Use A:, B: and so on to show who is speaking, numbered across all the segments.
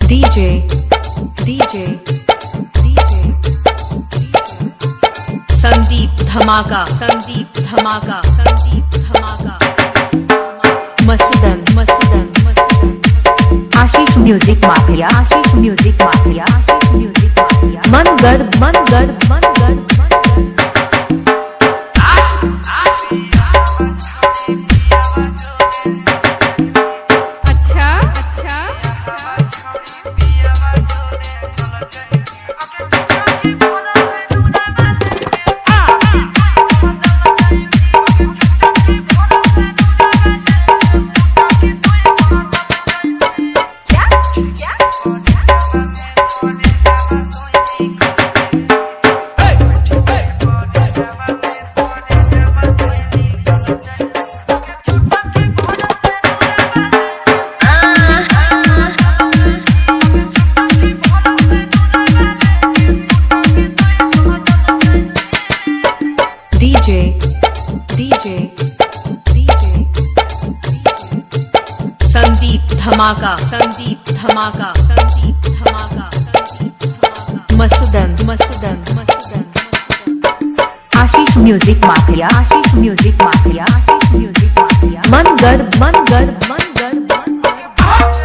A: DJ DJ DJ Sandeep Dhamaka Sandeep Dhamaka Sandeep Dhamaka Masudan Masudan Masudan
B: Ashish music mafia Ashish music mafia Ashish music mafia
A: Mangarh Mangarh Mangarh Mangarh.
C: अच्छा अच्छा
A: DJ DJ DJ Sandeep Dhamaka Sandeep Dhamaka Sandeep Dhamaka Sandeep Dhamaka Masudan Masudan Masudan
B: Ashish music mafia Ashish music mafia Ashish music mafia
A: Mangarh Mangarh Mangarh Mangarh.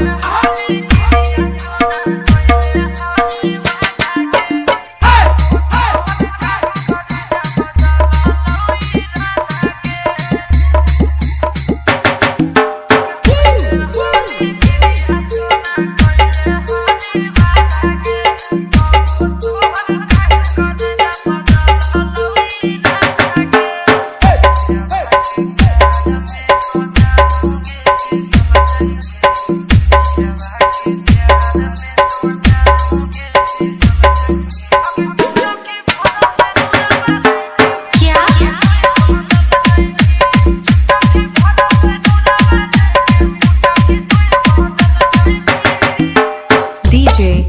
A: DJ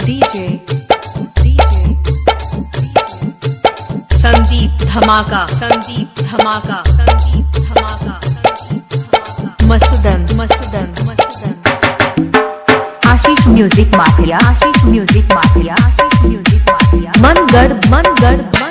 A: DJ DJ Sandeep Dhamaka Sandeep Dhamaka Sandeep Dhamaka Sandeep Dhamaka Masudan Masudan Masudan
B: Ashish music mafia Ashish music mafia Ashish music mafia
A: Mangarh Mangarh.